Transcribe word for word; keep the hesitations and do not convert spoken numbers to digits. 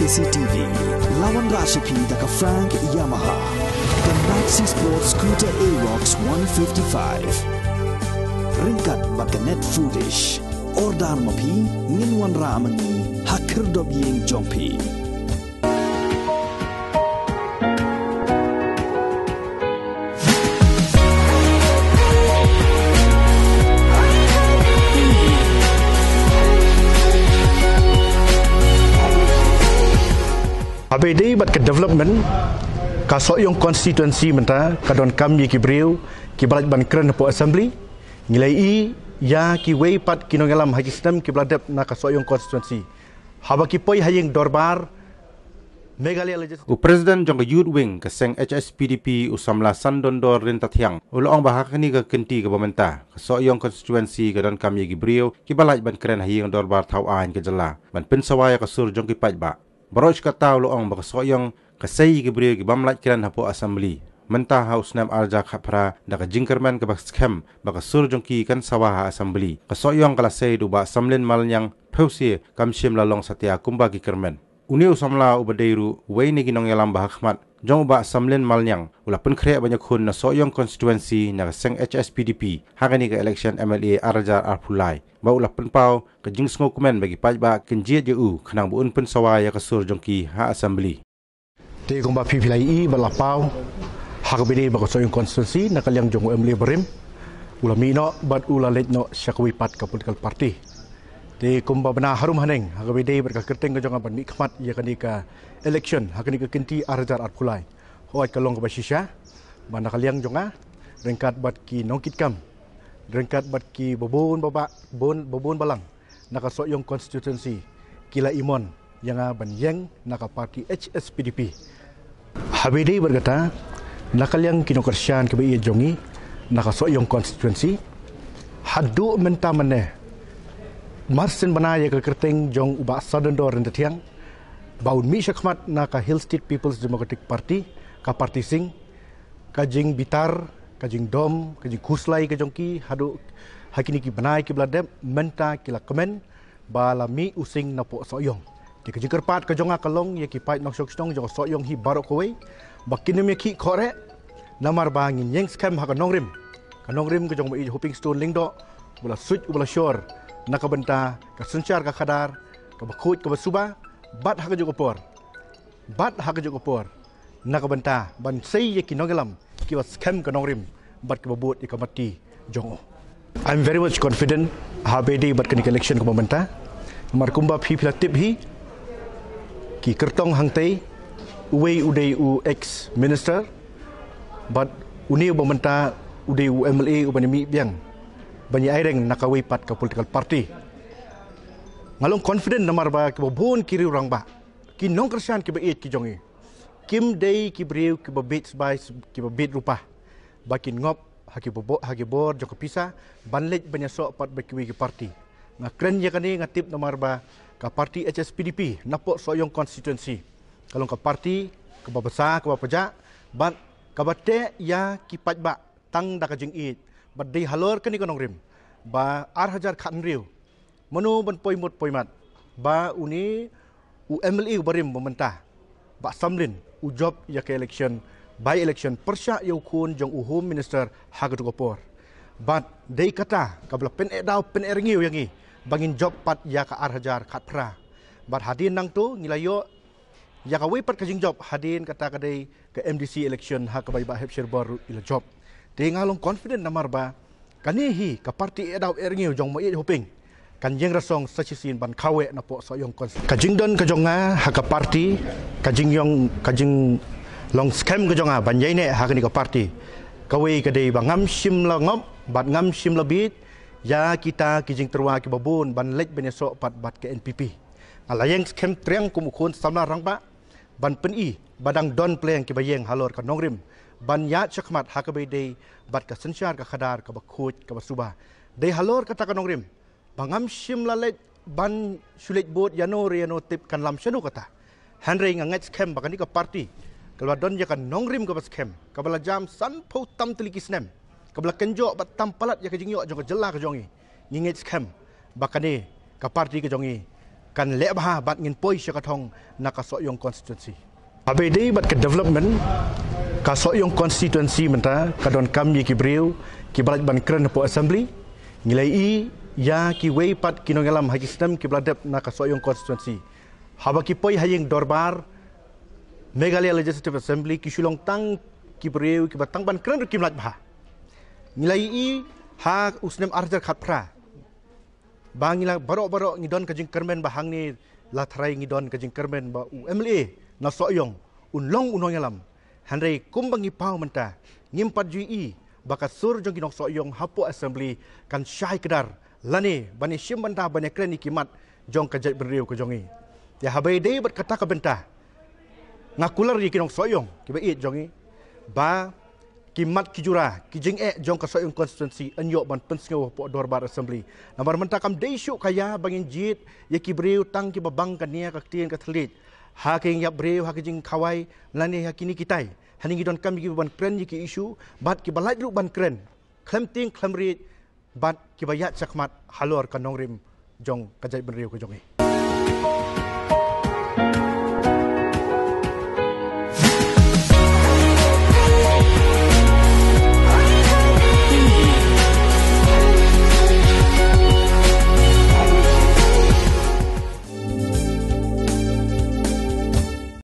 C T V. La wanrah sha phi da ka Frank Yamaha. The Maxi Sport Scooter Aerox one fifty-five. Ryngkat bad ka Net Foodish. Order ma phi, ngin wanrah ma ngi ha khyrdop ïing jong phi. Haba ïadei bad ka development, ka Sohiong constituency mynta ka donkam ïa ki briew kiba lah ban kren hapoh assembly. Ngi la ïohi ïa kiwei pat ki nongïalam ha ki snem kiba la dep na ka Sohiong constituency. Haba ki poi ha ïing dorbar Meghalaya Legislative. U President jong ka Youth Wing ka seng H S P D P, u samla Sandondor Ryntathiang, u la ong ba ha kane ka kynti kaba mynta, ka Sohiong constituency ka donkam ïa ki briew kiba lah ban kren ha ïing dorbar thaw aiñ ka jylla ban pynsawa ïa ka sur jong ki paidbah. Baroh shi katta u la ong ba ka Sohiong ka sei ïa ki briew ki bym lah kren hapoh assembly. Mynta ha u snem ar hajar khatphra, da ka jingkyrmen kaba skhem ba ka sur jong ki kan sawa ha assembly, ka Sohiong ka la sei da u Bah Samlin Malniang Phewse kam shym la long satia kumba ki kyrmen. Une u samla uba dei ruh uwei na ki nongïalam ba ha khmat jong u Bah Samlin Malniang u la pynkhreh ban ïakhun na Sohiong constituency na ka seng H S P D P ha kane ka election M L A ar hajar arphew lai, ba u la pynpaw ka jingsngewkmen ba ki paidbah kin jied ïa u khnang ba un pynsawa ïa ka sur jong ki ha assembly. Te kumba phi phi la ïohi bad la paw, ha kaba ïadei bad ka Sohiong constituency, na ka liang jong u M L A barim, u la mih noh bad u la leit noh sha kawei pat ka political party. Te kumba bna harum haneng ha kaba ïadei bad ka kyrteng ka jong nga ban mihkhmat ïa kane ka election ha kane ka kynti ar hajar arphew lai, hooid ka long kaba shisha ba na ka liang jong nga, ryngkat bad ki nongkitkam, ryngkat bad kiba bun ba, ba, bun, ba bun balang na ka Sohiong constituency, ki la imon ïa nga ban ïeng na ka party H S P D P. Haba ïadei bad kata, na ka liang ki nongkyrshan kiba ïeit jong ngi na ka Sohiong constituency, haduh mynta mynne, mar shen bna ïa ka kyrteng jong u Bah Sandondor Ryntathiang ba un mih shakhmat na ka Hill State People's Democratic Party, ka party sing, ka jingbitar, ka jingdom, ka jingkhuslai ka jong ki haduh ha kine ki bnai kiba la dep, mynta ki la kmen ba la mih u sing napoh Sohiong. Te ka jingkyrpad ka jong nga ka long ïa ki paid nongshong shnong jong ka Sohiong hi baroh kawei ba kin ym ïakhih khohreh, namar ba ngin ïeng skhem ha ka nongrim, ka nongrim ka jong u Bah Hopingstone Lyngdoh, uba la suit uba la shor na ka bynta ka synshar ka khadar, kaba khuid kaba suba, bad ha kajuh ka por, bad ha kajuh ka por, na ka bynta ban sei ïa ki nongïalam kiba skhem ka nongrim bad kiba bud ïa ka matti jong u. I'm very much confident haba ïadei bad kane ka election kaba mynta. Namar kumba phi phi la tip hi, ki kyrtong hangtei, uwei u dei u ex minister, bad une uba mynta u dei u M L A uba ngi mih biang ban ïa aireng na kawei pat ka political party. Nga long confident namar ba kiba bun ki riew rangbah, ki nongkyrshan kiba ïeit ki jong ngi, kim dei ki briew kiba bit sbai, kiba bit rupa ba kin ngop ha ki bo-, ha ki bor jong ka pisa ban leit ban ïasoh pat bad kiwei ki party. Nga kren ïa kane, nga tip namar ba ka party H S P D P napoh Sohiong constituency ka long ka party kaba bsa, kaba pajah, bad kaba teh ïa ki paidbah tang da ka jingïeit. Bad dei halor kane ka nongrim ba ar hajar khathynriew, mano ban poi mut poi mat ba une u M L A uba rim ba mynta, Bah Samlin, u jop ïa ka election, by election, pyrshah ïa u khun jong u Home Minister ha kajuh ka por. Bad dei kata kaba la pyneh daw pyneh rngiew ïa ngi ba ngin jop pat ïa ka ar hajar khatphra. Bad hadien nangto ngi la ïoh ïa kawei pat ka jingjop hadien kata, ka dei ka M D C election ha kaba i Bah Hepshir Bor ruh i la jop. Te nga long confident namar ba kane hi ka party eh daw eh rngiew jong u Bah Hoping kan ïeng rasong sa shisien ban khawoh napoh Sohiong constituency. Ka jingdon ka jong nga ha ka party, ka jingïong, ka jinglong skhem ka jong nga ban ïaineh ha kane ka party, kawei ka dei ba ngam shym la ngop bad ngam shym la bit ïa kita ki jingtyrwa kiba bun ban leit ban ïasoh pat bad ka N P P. Nga la ïeng skhem triang kum u khun samla rangbah ban pyni ba dang don pleng kiba ïeng halor ka nongrim ban ïaid shakhmat ha kaba ïadei bad ka synshar ka khadar kaba khuid kaba suba. Dei halor kata ka nongrim ba ngam shym la leit ban shu leit bud ïano re ïano, tip kan lam shano kata. Hynrei nga ngeit skhem ba kane ka party kaba la don ïa ka nongrim kaba skhem, kaba la jam sanphew tam tylli ki snem, kaba la kynjoh bad tam palat ïa ka jingïoh jong ka jylla ka jong ngi, ngi ngeit skhem ba kane ka party ka jong ngi kan leh bha bad ngin poi sha ka thong na ka Sohiong constituency. Haba ïadei bad ka development, ka Sohiong constituency mynta ka donkam ïa ki briew kiba lah ban kren hapoh assembly. Ngi la ïohi ïa kiwei pat ki nongïalam ha ki snem kiba la dep na ka Sohiong constituency, haba ki poi ha ïing dorbar Meghalaya Legislative Assembly, ki shu long tang ki briew kiba tang ban kren ruh kim lah bha. Ngi la ïohi ha u snem ar hajar khatphra ba ngi la baroh baroh ngi don ka jingkyrmen ba hangne la tharai ngi don ka jingkyrmen ba u M L A na Sohiong un long u nongïalam. Hynrei kumba ngi paw mynta, ngim pat ju ïohi ba ka sur jong ki nong Sohiong hapoh assembly kan shai kdar lane ban ïashim bynta ban ïakren ïa ki mat jong ka jaitbynriew ka jong ngi. Te haba ïadei bad kata ka bynta, nga kular ïa ki nong Sohiong kiba ïeit jong ngi ba ki mat ki jura, ki jingeh jong ka Sohiong constituency yn ïoh ban pynsngew hapoh dorbar assembly. Namar mynta kam dei shuh ka ïa ba ngin jied ïa ki briew tang kiba bang ka nia ka ktien ka thylliej ha ka jingïap briew, ha ka jingkhawai lane ha kine kitai. Hangne ngi donkam ïa kiba ban kren ïa ki issue bad kiba lah ruh ban kren khlem tieng khlem riej bad kiba ïaid shakhmat halor ka nongrim jong ka jaitbynriew ka jong ngi.